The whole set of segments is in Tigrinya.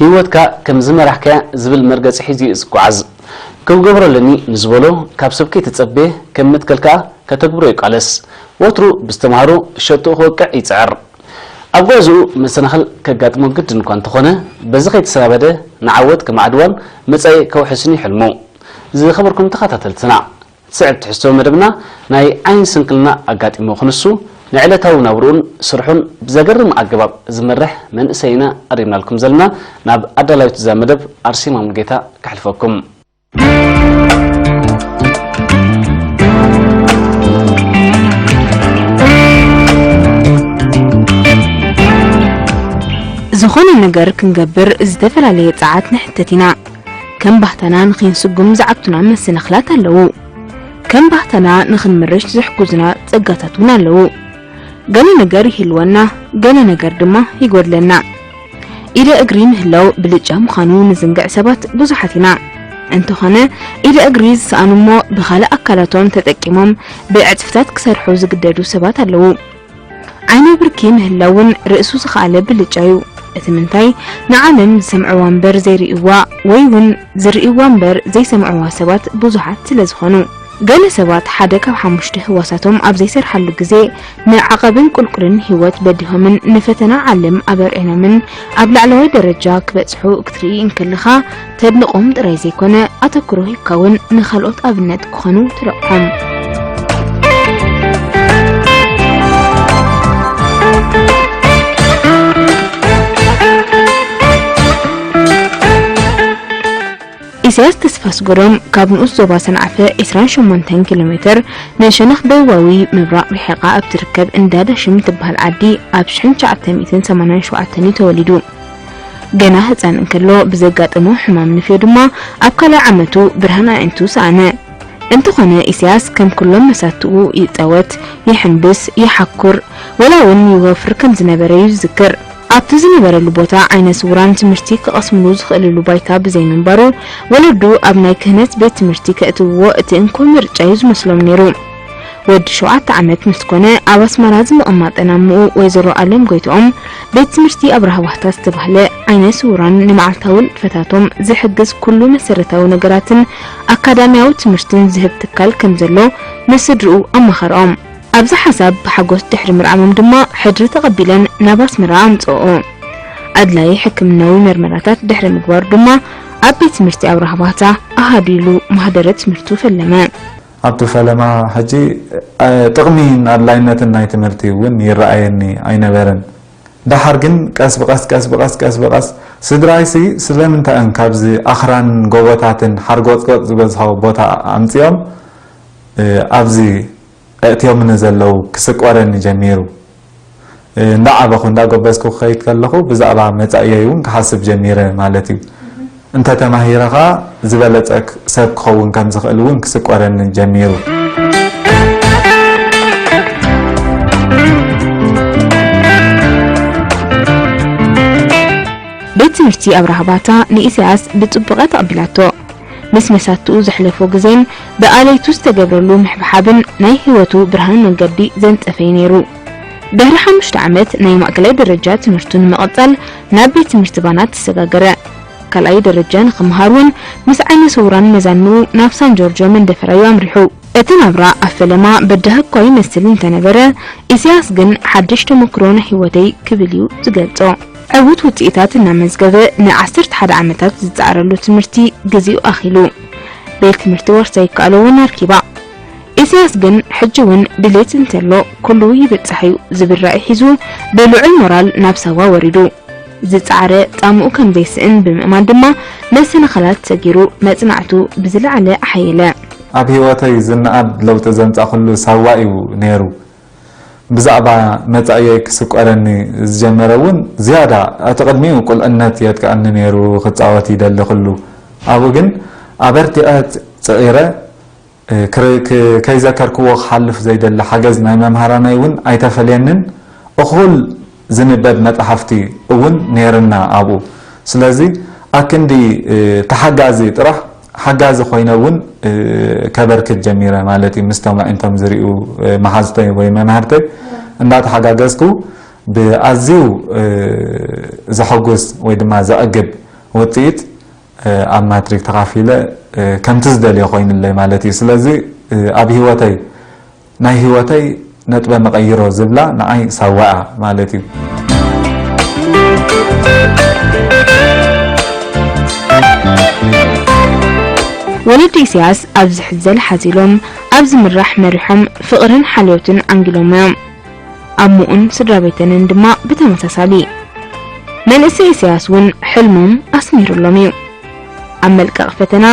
ህይወትካ ከም ዝመራሕካያ ዝብል መርገጺ ሒዙ እዩ ዝጓዓዝ። ክገብሮ ኣለኒ ንዝበሎ ካብ ሰብ ከይተጸበየ ከም መትከል ከኣ ከተግብሮ ይቃለስ። ወትሩ ብዝተማህሮ ሸቶኡ ክወቅዕ ይጽዕር። ኣብ ጉዕዞኡ መሰናኽል ከጋጥሞ ግድን እኳ እንተኾነ፣ በዚ ከይተሰናበደ ንዓወት ከማዕድዋን መጻኢ ከውሕስን ይሕልሙ። ዝኸበርኩም ተኸታተልትና፣ ትስዕብ ትሕዝቶ መደብና ናይ ዓይኒ ስንክልና ኣጋጢሞ ክንሱ፣ ንዕለታዊ ናብርኡን ስርሑን ብዘገርም ኣገባብ ዝመርሕ መንእሰይ ኢና ቀሪብናልኩም ዘለና። ናብ ኣዳላዊት እዛ መደብ ኣርሴማ ሙሉጌታ ከሕልፈኩም። ዝኾነ ነገር ክንገብር ዝተፈላለየ ጸዓት ንሕተት ኢና። ከም ባህታና ንኽንስጉም ዝዓግቱና መሰናኽላት ኣለዉ። ከም ባህታና ንኽንምርሽ ዝሕግዙና ጸጋታት እውን ኣለዉ። ገለ ነገር ይህልወና፣ ገለ ነገር ድማ ይጎድለና። ኢደ እግሪ ምህላው ብልጫ ምዃኑ ንዝንግዕ ሰባት ብዙሓት ኢና። እንተኾነ፣ ኢደ እግሪ ዝሰኣኑ እሞ ብኻልእ ኣካላቶም ተጠቂሞም ብዕጽፍታት ክሰርሑ ዝግደዱ ሰባት ኣለዉ። ዓይኒ ብርኪ ምህላው እውን ርእሱ ዝኸኣለ ብልጫ እዩ። እቲ ምንታይ፣ ንዓለም ዝሰምዕዋ እምበር ዘይርእይዋ፣ ወይ እውን ዝርእይዋ እምበር ዘይሰምዕዋ ሰባት ብዙሓት ስለ ዝኾኑ። ገለ ሰባት ሓደ ካብ ሓሙሽተ ህዋሳቶም ኣብ ዘይሰርሓሉ ግዜ፣ ንዓቐብን ቁልቁልን ህይወት በዲሆምን ንፈተና ዓለም ኣበርዒኖምን ኣብ ላዕለዋይ ደረጃ ክበጽሑ ክትርኢ እንከለኻ፣ ተድንቖም ጥራይ ዘይኮነ፣ ኣተኩሮ ሂብካ እውን ንኻልኦት ኣብነት ክኾኑ ትረቕሖም። ኢሳያስ ተስፋስገዶም ካብ ንኡስ ዞባ ሰንዓፈ ዕስራን ሸሞንተን ኪሎ ሜተር ንሸነኽ ደቡባዊ ምብራቕ ርሒቓ ኣብ ትርከብ እንዳ ዳሽም ትበሃል ዓዲ ኣብ ሽሕን ትሽዓተ ሚእትን ሰማንያን ሸውዓተን እዩ ተወሊዱ። ገና ህጻን እንከሎ ብዘጋጠሞ ሕማም ንፍዮ ድማ ኣብ ካልኣይ ዓመቱ ብርሃን ኣዒንቱ ሰኣነ። እንተኾነ ኢሳያስ ከም ኩሎም መሳትኡ ይጻወት፣ ይሕንብስ፣ ይሓኩር፣ ወላ እውን ይወፍር ከም ዝነበረ እዩ ዝዝክር። ኣብቲ ዝነበረሉ ቦታ ዓይነ ስውራን ትምህርቲ ክቐስምሉ ዝኽእልሉ ባይታ ብዘይምንባሩ፣ ወለዱ ኣብ ናይ ክህነት ቤት ትምህርቲ ከእትውዎ እቲ እንኮ ምርጫ እዩ ዝመስሎም ነይሩ። ወዲ ሸውዓተ ዓመት ምስ ኮነ፣ ኣብ ኣስመራ ዝምቕማጠን ኣምኡ ወይዘሮ ኣለም ጎይትኦም፣ ቤት ትምህርቲ ኣብርሃ ባህታ ዝተባህለ ዓይነ ስውራን ንመዓልታዊ ንጥፈታቶም ዝሕግዝ ኩሉ መሰረታዊ ነገራትን ኣካዳሚያዊ ትምህርትን ዝህብ ትካል ከም ዘሎ ንስድርኡ ኣማኸርኦም። ኣብዚ ሓሳብ ብሓጎስ ድሕሪ ምርዓሞም ድማ ሕድሪ ተቐቢለን ናብ ኣስመራ ኣምጽኦኦ። ኣድላዪ ሕክምናዊ መርመራታት ድሕሪ ምግባሩ ድማ ኣብ ቤት ትምህርቲ ኣብርሃ ባህታ ኣሃዱ ኢሉ ማህደረ ትምህርቱ ፈለመ። ኣብቲ ፈለማ ሕጂ፣ እ፣ ጥቕሚን ኣድላይነትን ናይ ትምህርቲ እውን ይረኣየኒ ኣይነበረን። ደሓር ግን ቀስ ብቐስ፣ ቀስ ብቐስ፣ ቀስ ብቐስ ስድራይሲ ስለምንታይን ካብዚ ኣኽራን ጎቦታትን ሓርጎጽጎጽ ዝበዝሖ ቦታ ኣምጺኦም፣ እ፣ ኣብዚ ኣእትዮምኒ ዘለዉ ክስቆረኒ ጀሚሩ። እ፣ እንዳዓበኹ፣ እንዳጎበዝኩ ክኸይድ ከለኹ ብዛዕባ መጻእየይ እውን ክሓስብ ጀሚረ ማለት እዩ። እንተ ተማሂረ ኸኣ ዝበለጸ ክ-፣ ሰብ ክኸውን ከም ዝኽእል እውን ክስቆረኒ ጀሚሩ። ቤት ትምህርቲ ኣብርሃ ባታ ንኢሳያስ ብጽቡቐ ተቐቢላቶ። ምስ መሳትኡ ዘሕለፎ ግዜን ብኣለይቱ ዝተገብረሉ ምሕብሓብን ናይ ህይወቱ ብርሃን መንገዲ ዘንጸፈ እዩ ነይሩ። ድሕሪ ሓሙሽተ ዓመት ናይ ማእከላይ ደረጃ ትምህርቱ ንምቕጻል ናብ ቤት ትምህርቲ ባና ተሰጋገረ። ካልኣይ ደረጃ ንኽምሃር እውን ምስ ዓይነ ስውራን መዛንኡ ናብ ሳን ጆርጆ መንደፈራ እዩ ኣምሪሑ። እቲ ናብራ ኣብ ፈለማ በዳሂ እኳ ይመስል እንተነበረ፣ ኢሳያስ ግን ሓድሽ ተመክሮ ናይ ህይወተይ ክብል እዩ ዝገልጾ። ዕዉት ውጽኢታት እናመዝገበ ንዓሰርተ ሓደ ዓመታት ዝጸዓረሉ ትምህርቲ ግዜኡ ኣኺሉ። ቤት ትምህርቲ ዋርሳይ ይከኣሎ እውን ኣርኪባ። ኢሳያስ ግን ሕጂ እውን ድሌት እንተሎ ኩሉ ይብጻሕ እዩ ዝብል ራኢ ሒዙ ብልዑል ሞራል ናብ ሳዋ ወሪዱ። ዝጸዓረ ጻምኡ ከም ዘይስእን ብምእማን ድማ መሰናኽላት ሰጊሩ መጽናዕቱ ብዝለዓለ ኣሓየለ። ኣብ ህይወተይ ዝነኣድ ለውጢ ዘምጻእኩሉ ሳዋ እዩ ነይሩ። ብዛዕባ መጻእየይ ክስቆረኒ ዝጀመረ እውን ዝያዳ እቲ ቅድሚኡ ቁልዕነት የጥቅኣኒ ነይሩ፣ ክጻወት ይደሊ ኩሉ። ኣብኡ ግን ኣበርቲዐ ጽዒረ፣ እ፣ ክር-፣ ክ-፣ ከይዘከርክዎ ክሓልፍ ዘይደሊ ሓገዝ ናይ መምሃራነይ እውን ኣይተፈልየንን። እኹል ዝንበብ መጻሕፍቲ እውን ነይርና ኣብኡ። ስለዚ ኣክንዲ፣ እ፣ ተሓጋዚ ጥራሕ ሓጋዚ ኮይነ እውን፣ እ፣ ከበርክት ጀሚረ ማለት እዩ። ምስቶም ኣዒንቶም ዝርእዩ፣ እ፣ መሓዝተይ ወይ መማህርተይ እንዳተሓጋገዝኩ ብኣዝዩ፣ እ፣ ዘሐጉስ ወይ ድማ ዘዕግብ ውፅኢት ኣብ ማትሪክ ተኻፊለ ከምቲ ዝደልዮ ኮይኑለይ ማለት እዩ። ስለዚ ኣብ ህይወተይ ናይ ህይወተይ ነጥበ መቐይሮ ዝብላ ንዓይ ሳዋ እያ ማለት እዩ። ወለዲ ኢሳያስ ኣብዚ ሕዘል ሓዚሎም ኣብ ዝምራሕ መሪሖም ፍቕርን ሓልዮትን ዓንጊሎሞ እዮም። ኣሞኡን ስድራ ቤተንን ድማ ብተመሳሳሊ። መንእሰይ ኢሳያስ እውን ሕልሞም ኣስሚሩሎም እዩ። ኣብ መልቀቕ ፈተና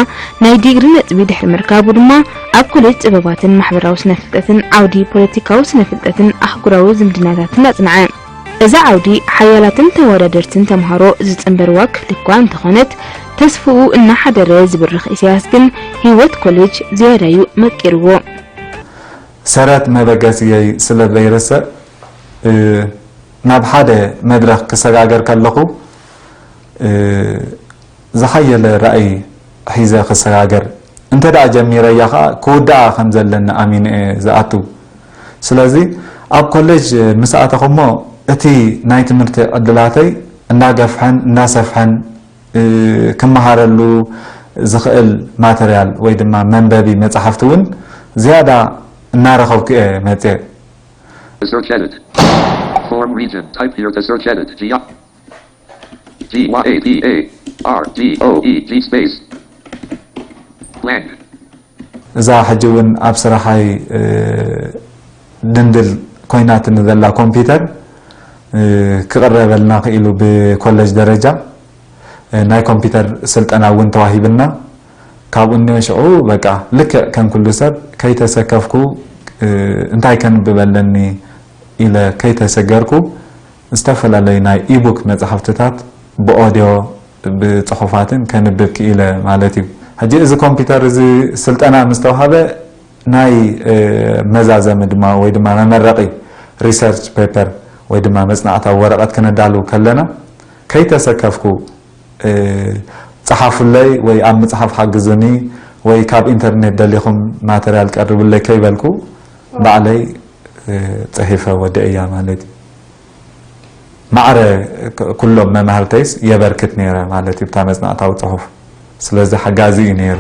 ናይ ዲግሪ ነጥቢ ድሕሪ ምርካቡ ድማ ኣብ ኮሌጅ ጥበባትን ማሕበራዊ ስነ-ፍልጠትን ዓውዲ ፖለቲካዊ ስነ-ፍልጠትን ኣህጉራዊ ዝምድናታትን ኣጽንዐ። እዛ ዓውዲ ሓያላትን ተወዳደርትን ተምሃሮ ዝጽንበርዋ ክፍሊ እኳ እንተኾነት፣ ተስፍኡ እናሓደረ ዝብርኽ ኢሳያስ ግን ህይወት ኮሌጅ ዝያዳዩ መቂርዎ። ሰረት መበገሲየይ ስለ ዘይርስዕ ናብ ሓደ መድረኽ ክሰጋገር ከለኹ ዝሓየለ ራእይ ሒዘ ክሰጋገር እንተ ደኣ ጀሚረያ ኸኣ ክውድኣ ከም ዘለኒ ኣሚነ እየ ዝኣቱ። ስለዚ ኣብ ኮሌጅ ምስ ኣተኹ እሞ እቲ ናይ ትምህርቲ ዕድላተይ እንዳገፍሐን እንዳሰፍሐን ክመሃረሉ ዝኽእል ማተርያል ወይ ድማ መንበቢ መጻሕፍቲ እውን ዝያዳ እናረኸብኩ እየ መጽየ። Search edit. Form region. Type here to search edit. G G Y A T A R G O E G space. Blank. እዛ ሕጂ እውን ኣብ ስራሓይ ድንድል ኮይናትኒ ዘላ ኮምፒተር ክቕረበልና ክኢሉ ብኮለጅ ደረጃ ናይ ኮምፒተር ስልጠና እውን ተዋሂብና። ካብኡ እኒኦ ሽዑ በቃ ልክዕ ከም ኩሉ ሰብ ከይተሰከፍኩ እንታይ ከንብብ ኣለኒ ኢለ ከይተሰገርኩ ዝተፈላለዩ ናይ ኢቡክ መጻሕፍትታት ብኦድዮ ብጽሑፋትን ከንብብ ክኢለ ማለት እዩ። ሕጂ እዚ ኮምፒተር እዚ ስልጠና ምስ ተዋሃበ ናይ መዛዘሚ ድማ ወይ ድማ መመረቒ ሪሰርች ፔፐር ወይ ድማ መጽናዕታዊ ወረቐት ክነዳሉ ከለና ከይተሰከፍኩ ጸሓፉለይ ወይ ኣብ ምጽሓፍ ሓግዙኒ ወይ ካብ ኢንተርኔት ደሊኹም ማተርያል ቀርብለይ ከይበልኩ ባዕለይ ጽሒፈ ወዲአያ ማለት እዩ። ማዕረ ኩሎም መማህርተይስ የበርክት ነይረ ማለት እዩ ብታ መጽናዕታዊ ጽሑፍ። ስለዚ ሓጋዚ እዩ ነይሩ።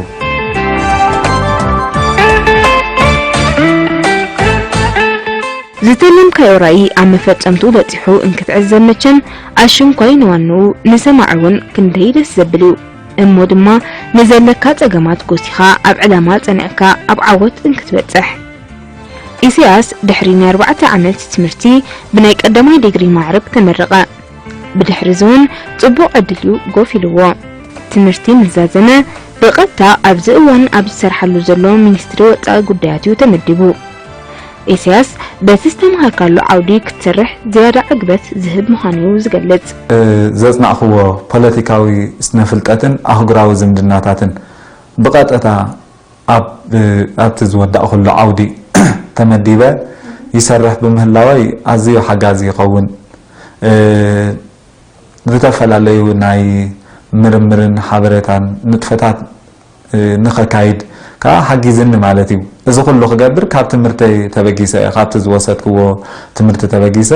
ዝተለምካዮ ራእይ ኣብ መፈጸምትኡ በጺሑ እንክትዕዘብ መቸም ኣሽንኳይ ንዋንኡ ንሰማዒ እውን ክንደይ ደስ ዘብል እዩ። እሞ ድማ ንዘለካ ጸገማት ጎሲኻ ኣብ ዕላማ ጸኒዕካ ኣብ ዓወት እንክትበጽሕ። ኢሳያስ ድሕሪ ናይ ኣርባዕተ ዓመት ትምህርቲ ብናይ ቀዳማይ ዲግሪ ማዕርግ ተመረቐ። ብድሕሪ እዚ እውን ጽቡቕ ዕድል እዩ ጎፍ ኢልዎ። ትምህርቲ ምስ ዛዘመ ብቐጥታ ኣብዚ እዋን ኣብ ዝሰርሓሉ ዘሎ ሚኒስትሪ ወጻኢ ጉዳያት እዩ ተመዲቡ። ኢሳያስ በቲ ዝተምሃርካሉ ዓውዲ ክትሰርሕ ዝያዳ ዕግበት ዝህብ ምዃኑ እዩ ዝገልጽ። ዘጽናዕኽዎ ፖለቲካዊ ስነ-ፍልጠትን ኣህጉራዊ ዝምድናታትን ብቐጥታ ኣብቲ ዝወዳእኹሉ ዓውዲ ተመዲበ ይሰርሕ ብምህላወይ ኣዝዩ ሓጋዚ ይኸውን። ዝተፈላለዩ ናይ ምርምርን ሓበሬታን ንጥፈታት ንኸካይድ ከዓ ሓጊዝኒ ማለት እዩ። እዚ ኩሉ ክገብር ካብ ትምህርተይ ተበጊሰ እየ፣ ካብቲ ዝወሰድክዎ ትምህርቲ ተበጊሰ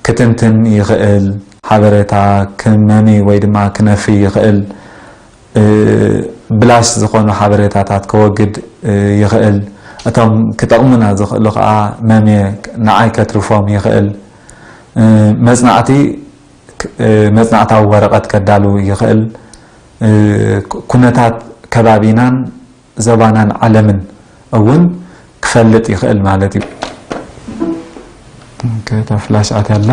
ክትንትን ይኽእል፣ ሓበሬታ ክመሚ ወይ ድማ ክነፊ ይኽእል፣ ብላሽ ዝኾኑ ሓበሬታታት ከወግድ ይኽእል፣ እቶም ክጠቕሙና ዝኽእሉ ከዓ መምየ ንዓይ ከትርፎም ይኽእል፣ መጽናዕቲ መጽናዕታዊ ወረቐት ከዳሉ ይኽእል፣ ኩነታት ከባቢናን ዘባናን ዓለምን እውን ክፈልጥ ይኽእል ማለት እዩ። እታ ፍላሽ ኣትያ ኣላ።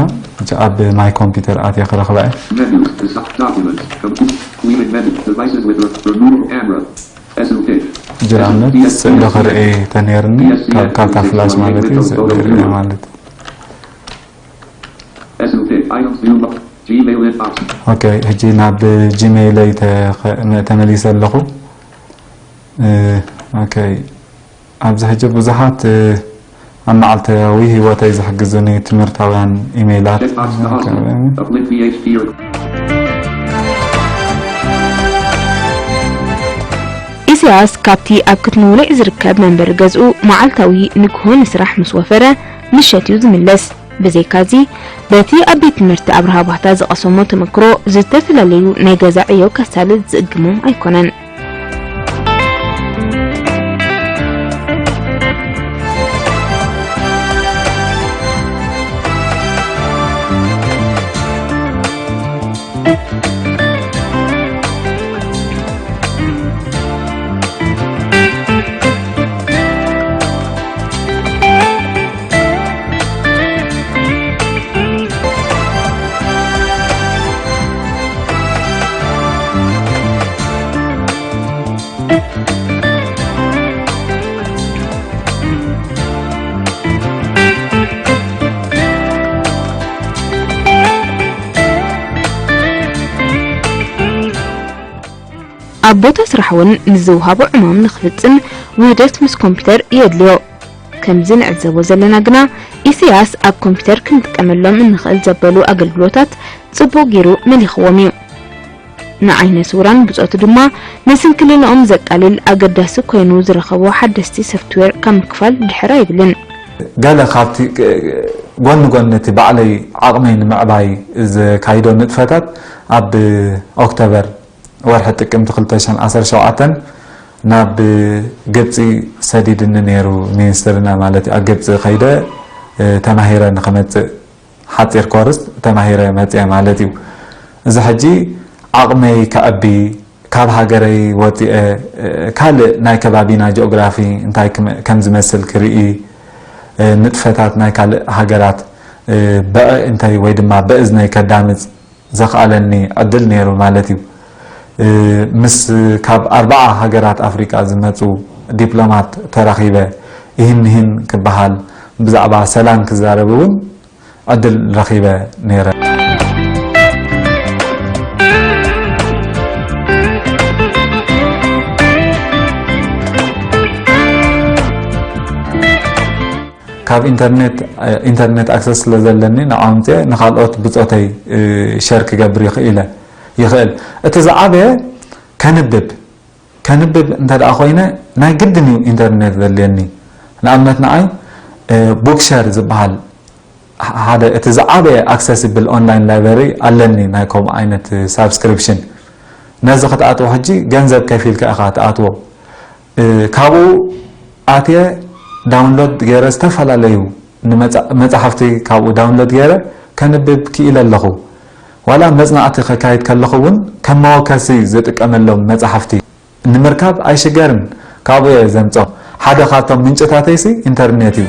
ኣብ ማይ ኮምፒተር ኣትየ ክረኽባ እየ። Menu. Stop document. Complete. Cleaning menu. Devices with re- removable camera. S U P. ጅራነት ስእሊ ክርኢ ተነይርኒ ካብታ ፍላሽ ማለት እዩ። ስእሊ ክርኢ ማለት እዩ። S U P. Items view box. Gmail inbox. ኦኬ፣ ሕጂ ናብ ጂሜይለይ ተመሊሰ ኣለኹ። ኦኬ፣ ኣብዚ ሕጂ ብዙሓት ኣብ መዓልታዊ ህይወተይ ዝሕግዙኒ ትምህርታውያን ኢሜይላት። Checkbox to Austin. Uplift P H P or ኢሳያስ ካብቲ ኣብ ክትንውልዕ ዝርከብ መንበሪ ገዝኡ መዓልታዊ ንግሆ ንስራሕ ምስ ወፈረ ምሸት እዩ ዝምለስ። ብዘይካዚ፣ በቲ ኣብ ቤት ትምህርቲ ኣብርሃ ባህታ ዝቐሰሞ ተመክሮ፣ ዝተፈላለዩ ናይ ገዛ ዕዮ ከሳልጥ ዝእግሞ ኣይኮነን። ኣብ ቦታ ስራሕ እውን ንዝወሃቦ ዕማም ንኽፍጽም ውህደት ምስ ኮምፒውተር የድልዮ። ከምዚ ንዕዘቦ ዘለና ግና፣ ኢሳያስ ኣብ ኮምፒውተር ክንጥቀመሎም እንኽእል ዘበሉ ኣገልግሎታት ጽቡቕ ገይሩ መሊኽዎም እዩ። ንዓይነ ስውራን ብጾቱ ድማ ንስንክልንኦም ዘቃልል ኣገዳሲ ኮይኑ ዝረኸቦ ሓደስቲ ሶፍትዌር ካብ ምክፋል ድሕር ኣይብልን። ገለ ካብቲ፣ ጎኒ ጎኒ እቲ ባዕለይ ዓቕመይ ንምዕባይ ዘካይዶ ንጥፈታት፣ ኣብ ኦክቶበር ወርሒ ጥቅምቲ ክልተ ሽሕን ዓሰርተ ሸውዓተን ናብ ግብጺ ሰዲድኒ ነይሩ ሚኒስትርና ማለት እዩ። ኣብ ግብጺ ከይደ፣ እ፣ ተማሂረ ንኸመጽእ ሓጺር ኮርስ ተማሂረ መጽየ ማለት እዩ። እዚ ሕጂ ዓቕመይ ከዕቢ፣ ካብ ሃገረይ ወጺኤ፣ እ፣ ካልእ ናይ ከባቢና ጂኦግራፊ እንታይ ክመ-፣ ከም ዝመስል ክርኢ፣ እ፣ ንጥፈታት ናይ ካልእ ሃገራት፣ እ፣ ብኣእንተይ ወይ ድማ ብእዝነይ ከዳምጽ ዘኽኣለኒ ዕድል ነይሩ ማለት እዩ። እ፣ ምስ ካብ ኣርባዓ ሃገራት ኣፍሪቃ ዝመጹ ዲፕሎማት ተራኺበ፣ ይህን ይህን ክበሃል፣ ብዛዕባ ሰላም ክዛረብ እውን ዕድል ረኺበ ነይረ። ካብ ኢንተርኔት፣ ኢንተርኔት ኣክሰስ ስለ ዘለኒ ንዓምጽ ንኻልኦት ብጾተይ፣ እ፣ ሸር ክገብር ይኽእለ፣ ይኽእል። እቲ ዝዓበየ ከንብብ፣ ከንብብ እንተ ደኣ ኮይነ ናይ ግድን እዩ ኢንተርኔት ዘድልየኒ። ንኣብነት ንዓይ፣ እ፣ ቡክሸር ዝበሃል ሓደ እቲ ዝዓበየ ኣክሰሲብል ኦንላይን ላይብረሪ ኣለኒ፣ ናይ ከምኡ ዓይነት ሳብስክሪፕሽን። ነዚ ክትኣትዎ ሕጂ ገንዘብ ከፊልካ ኢኻ ትኣትዎ። እ፣ ካብኡ ኣትየ ዳውንሎድ ገይረ ዝተፈላለዩ ንመጻ-፣ መጻሕፍቲ ካብኡ ዳውንሎድ ገይረ ከንብብ ክኢለ ኣለኹ። ዋላ መጽናዕቲ ከካይድ ከለኹ እውን ከም መወከሲ ዝጥቀመሎም መጻሕፍቲ ንምርካብ ኣይሽገርን። ካብኡ እየ ዘምጾ። ሓደ ካብቶም ምንጭታተይሲ ኢንተርኔት እዩ።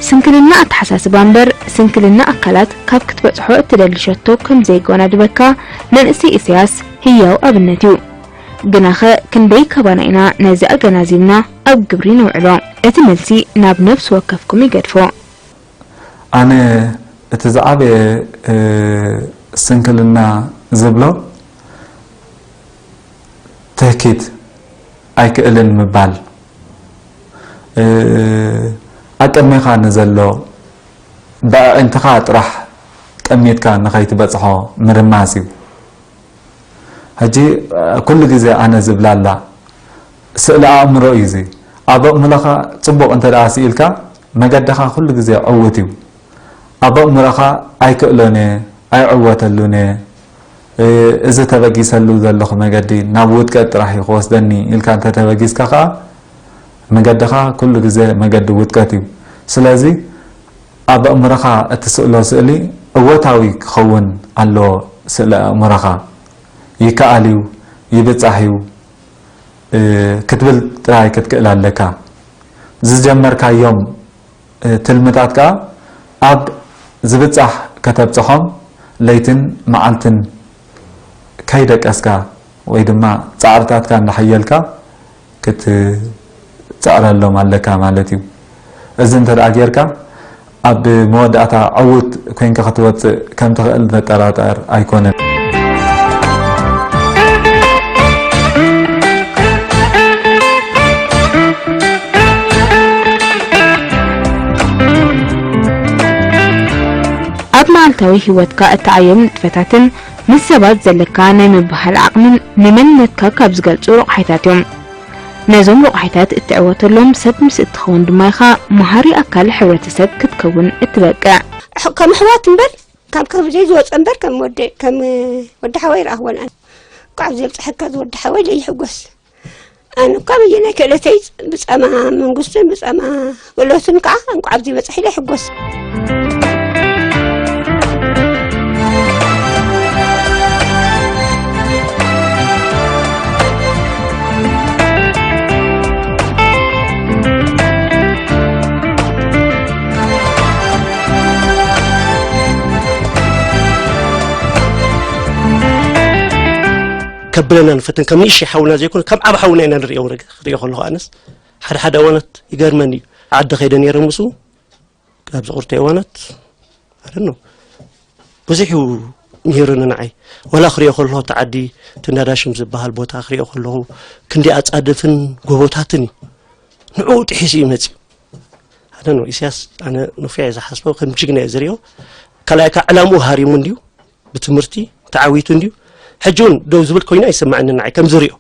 ስንክልና ኣተሓሳስባ እምበር፣ ስንክልና ኣካላት ካብ ክትበጽሖ እትደሊ ሸቶ ከም ዘይጓናድበካ መንእሰይ ኢሳያስ ህያው ኣብነት እዩ። ግናኸ ክንደይ ካባና ኢና ነዚ ኣገናዚብና ኣብ ግብሪ ነውዕሎ? እቲ መልሲ ናብ ነፍሲ ወከፍኩም ይገድፎ። ኣነ እቲ ዝዓበየ፣ እ፣ ስንክልና ዝብሎ ትህኪት ኣይክእልን ምባል፣ እ፣ ኣብ ቅድሜኻ ንዘሎ ብኣዒንትኻ ጥራሕ ጠሚትካ ንኸይትበጽሖ ምርማስ እዩ። ሕጂ፣ እ፣ ኩሉ ግዜ ኣነ ዝብላላ ስእሊ ኣእምሮ እዩ እዚ። ኣብ ኣእምሮኻ ጽቡቕ እንተ ደኣ ስኢልካ፣ መገድኻ ኩሉ ግዜ ዕዉት እዩ። ኣብ ኣእምሮኻ ኣይክእሎን እየ፣ ኣይዕወተሉን እየ፣ እ፣ እዚ ተበጊሰሉ ዘለኹ መገዲ ናብ ውድቀት ጥራሕ እዩ ክወስደኒ ኢልካ እንተ ተበጊስካ ከኣ፣ መገድኻ ኩሉ ግዜ መገዲ ውድቀት እዩ። ስለዚ፣ ኣብ ኣእምሮኻ እትስእሎ ስእሊ እወታዊ ክኸውን ኣለዎ። ስእሊ ኣእምሮኻ ይከኣል እዩ፣ ይብጻሕ እዩ፣ እ፣ ክትብል ጥራይ ክትክእል ኣለካ። ዝጀመርካዮም፣ እ፣ ትልምታት ከኣ ኣብ ዝብጻሕ ከተብጽሖም ለይትን መዓልትን ከይደቀስካ ወይ ድማ ጻዕርታትካ እንዳሐየልካ ክትጻዕረሎም ኣለካ ማለት እዩ። እዚ እንተ ደኣ ጌርካ፣ ኣብ መወዳእታ ዕዉት ኮይንካ ክትወጽእ ከም ትኽእል ዘጠራጠር ኣይኮነን። ኣብ መዓልታዊ ህይወትካ እትዓዮም ንጥፈታትን ምስ ሰባት ዘለካ ናይ ምብህሃል ዓቕምን ንመንነትካ ካብ ዝገልጹ ረቑሒታት እዮም። ነዞም ረቑሒታት እትዕወተሎም ሰብ ምስ እትኸውን ድማ ኢኻ መሃሪ ኣካል ሕብረተሰብ ክትከውን እትበቅዕ። ከም ኣሕዋት እምበር፣ ካብ ከምዘይ ዝወፀ እምበር፣ ከም ወዲ፣ ከም ወዲ ሓወይ ረኣኽወን ኣነ። እንኳዕ ኣብዚ የብፅሐካ ዝወዲ ሓወይ ለይሕጎስ። ኣነ እኳ በየናይ ክእለተይ ብፀማ መንግስትን ብፀማ ክእለቱን ከዓ እንኳዕ ኣብዚ በፅሒ ለይሕጎስ። ከብለና ንፈትን ከም ንእሽተይ ሓውና ዘይኮነ ከም ዓብ ሓውና ኢና ንሪኦ። ክሪኦ ከለኹ ኣነስ ሓደ ሓደ እዋናት ይገርመኒ እዩ። ዓዲ ከይደ ነይረ ምስኡ ኣብዚ ቁርተ እዋናት ኣደኖ ብዙሕ እዩ ምሂሩኒ ንዓይ። ወላ ክሪኦ ከለኹ እቲ ዓዲ እቲ እንዳዳሽም ዝበሃል ቦታ ክሪኦ ከለኹ ክንዲ ኣጻድፍን ጎቦታትን እዩ። ንዕኡ ጥሒሱ እዩ መጺኡ። ኣደኖ ኢሳያስ ኣነ ንፉዕ እየ ዝሓስቦ፣ ከም ጅግና እየ ዝሪኦ። ካልኣይ ከዓ ዕላምኡ ሃሪሙ እንድዩ ብትምህርቲ ተዓዊቱ እንድዩ። ሕጂ እውን ደው ዝብል ኮይኑ ኣይስምዓኒ ንዓይ ከም ዝሪኦ።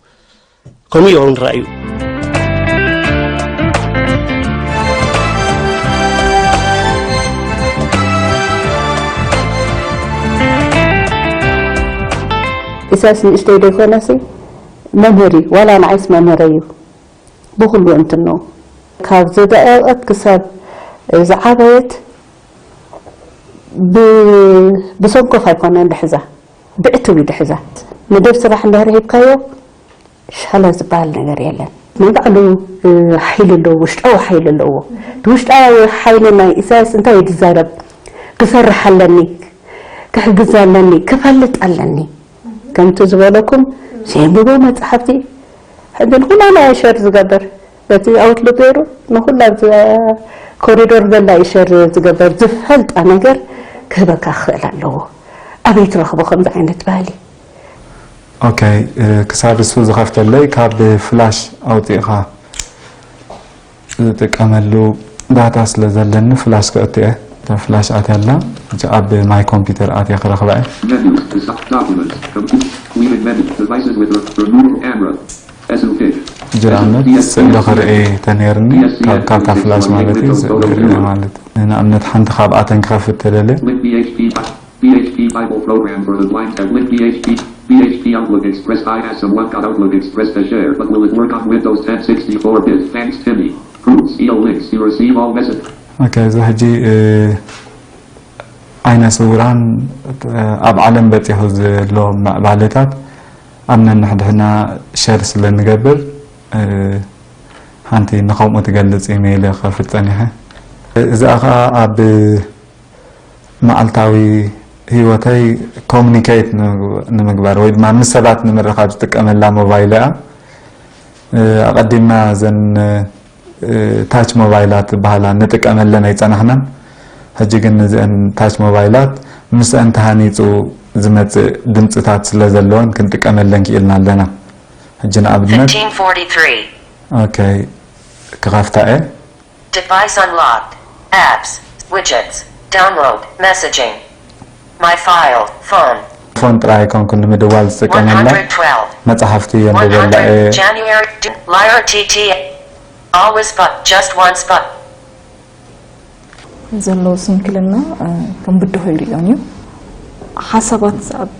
ከምኡ እዩ እውን ራእዩ። ኢሳያስ ንእሽተይ ዘይኮነሲ መምህር እዩ። ዋላ ንዓይስ መምህረይ እዩ ብኹሉ እንትኖ። ካብ ዝደቀቀት ክሳብ ዝዓበየት ብሰንኮፍ ኣይኮነን ድሕዛ፣ ብዕትብ እዩ ድሕዛ። መደብ ስራሕ እንድሕር ሂብካዮ ሻላ ዝበሃል ነገር የለን። ናይ ባዕሉ ሓይሊ ኣለዎ፣ ውሽጣዊ ሓይሊ ኣለዎ። እቲ ውሽጣዊ ሓይሊ ናይ ኢሳያስ እንታይ እዩ ዝዛረብ? ክሰርሕ ኣለኒ፣ ክሕግዝ ኣለኒ፣ ክፈልጥ ኣለኒ። ከምቲ ዝበለኩም ዘንብቦ መፅሓፍቲ ሕጂ ንኩላና ሸር ዝገብር በቲ ኣውትሉክ ገይሩ ንኩላ ኮሪዶር ዘላ ሸር ዝገበር ዝፈልጣ ነገር ክህበካ ክኽእል ኣለዎ። ኣበይ ትረኽቦ ከምዚ ዓይነት ባህሊ? ኦኬ፣ ክሳብ እሱ ዝኸፍተለይ ካብ ፍላሽ ኣውፂእኻ ዝጥቀመሉ ዳታ ስለ ዘለኒ ፍላሽ ከእቱ እየ። እታ ፍላሽ ኣትያ ኣላ። ሕጂ ኣብ ማይ ኮምፒውተር ኣትየ ክረኽባ እየ። ሕጂ ንኣብነት ስእሊ ክርኢ ተነይርኒ ካብታ ፍላሽ ማለት እዩ። ስእሊ ክርኢ ማለት እዩ። ንኣብነት ሓንቲ ካብኣተን ክኸፍት ተደልየ። P H P Bible program for the blind tablet P H P P H P Outlook Express. I asked someone got Outlook Express to share, but will it work on Windows ten sixty-four bit? Thanks, Timmy. Groups, email links, you receive all messages. ኦኬ፣ እዚ ሕጂ ዓይነ ስውራን ኣብ ዓለም በፂሑ ዘሎ ምዕባለታት ኣብ ነንሕድሕና ሸር ስለ ንገብር ሓንቲ ንከምኡ ትገልፅ ኢሜይል ከፍት ፀኒሐ። እዚኣ ከዓ ኣብ መዓልታዊ ህይወተይ ኮሙኒኬት ንምግባር ወይ ድማ ምስ ሰባት ንምርኻብ ዝጥቀመላ ሞባይል እያ። ኣቐዲምና እዘን ታች ሞባይላት ዝበሃላ ንጥቀመለን ኣይፀናሕናን። ሕጂ ግን እዚአን ታች ሞባይላት ምስአን ተሃኒፁ ዝመፅእ ድምፅታት ስለ ዘለወን ክንጥቀመለን ክኢልና ኣለና። ሕጂ ንኣብነት okay ክኸፍታ እየ። Device unlocked. Apps, widgets, download, messaging, my file, phone. ፎን ጥራይ ኣይኮንኩን ንምድዋል ዝጥቀመላ፣ መፅሓፍቲ የንብበላ እየ። Lyra T T. Always but just once but. ዘሎ ስንክልና ከም ብድሆ ይርእዮን እዩ። ሓሳባት ኣብ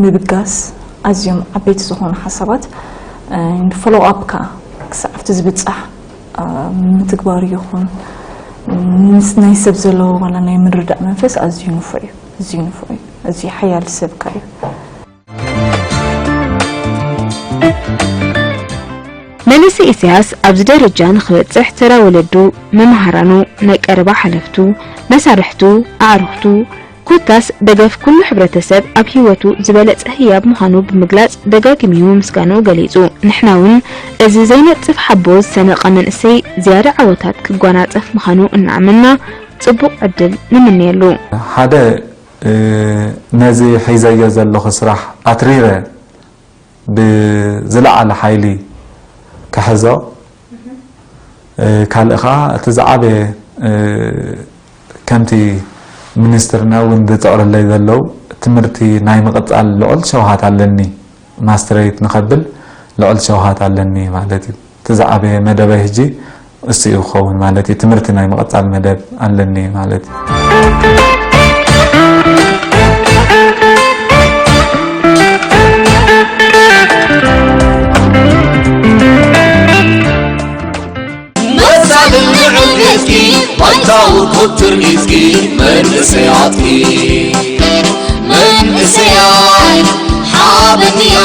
ምብጋስ ኣዝዮም ዓበይቲ ዝኾኑ ሓሳባት ፎሎው ኣፕ ከዓ ክሳዕ ኣብቲ ዝብፃሕ ምትግባሩ ይኹን ናይ ሰብ ዘለዎ ዋላ ናይ ምርዳእ መንፈስ ኣዝዩ ንፉዕ እዩ። ኣዝዩ ንፉዕ እዩ። ኣዝዩ ሓያል ሰብ ከዓ እዩ። መንእሰይ ኢሳያስ ኣብዚ ደረጃ ንኽበጽሕ ተራ ወለዱ፣ መማህራኑ፣ ናይ ቀረባ ሓለፍቱ፣ መሳርሕቱ፣ ኣዕሩኽቱ፣ ኮታስ ደገፍ ኩሉ ሕብረተሰብ ኣብ ህይወቱ ዝበለጸ ህያብ ምዃኑ ብምግላጽ ደጋጊሙ ምስጋንኡ ገሊጹ። ንሕና እውን እዚ ዘይነጽፍ ሓቦ ዝሰነቐ መንእሰይ ዝያዳ ዓወታት ክጓናጸፍ ምዃኑ እናኣመንና ጽቡቕ ዕድል ንምነየሉ። ሓደ ነዚ ሒዘዮ ዘለኹ ስራሕ ኣትሪረ ብዝለዓለ ሓይሊ ክሕዞ፣ ካልእ ኸዓ እቲ ዝዓበየ ከምቲ ሚኒስትርና እውን ዝፅዕሩለይ ዘለዉ እቲ ትምህርቲ ናይ ምቕጻል ልዑል ሸውሃት ኣለኒ። ማስትሬት ንኸብል ልዑል ሸውሃት ኣለኒ ማለት እዩ። እቲ ዝዓበየ መደበይ ሕጂ እሱ እዩ ክኸውን ማለት እዩ። ትምህርቲ ናይ ምቕጻል መደብ ኣለኒ ማለት እዩ። መሳልን ንዕልትኪ ባይታዊ ኩትር ሒዝኪ መንእሰያትኪ መንእሰያይ ሓበንያ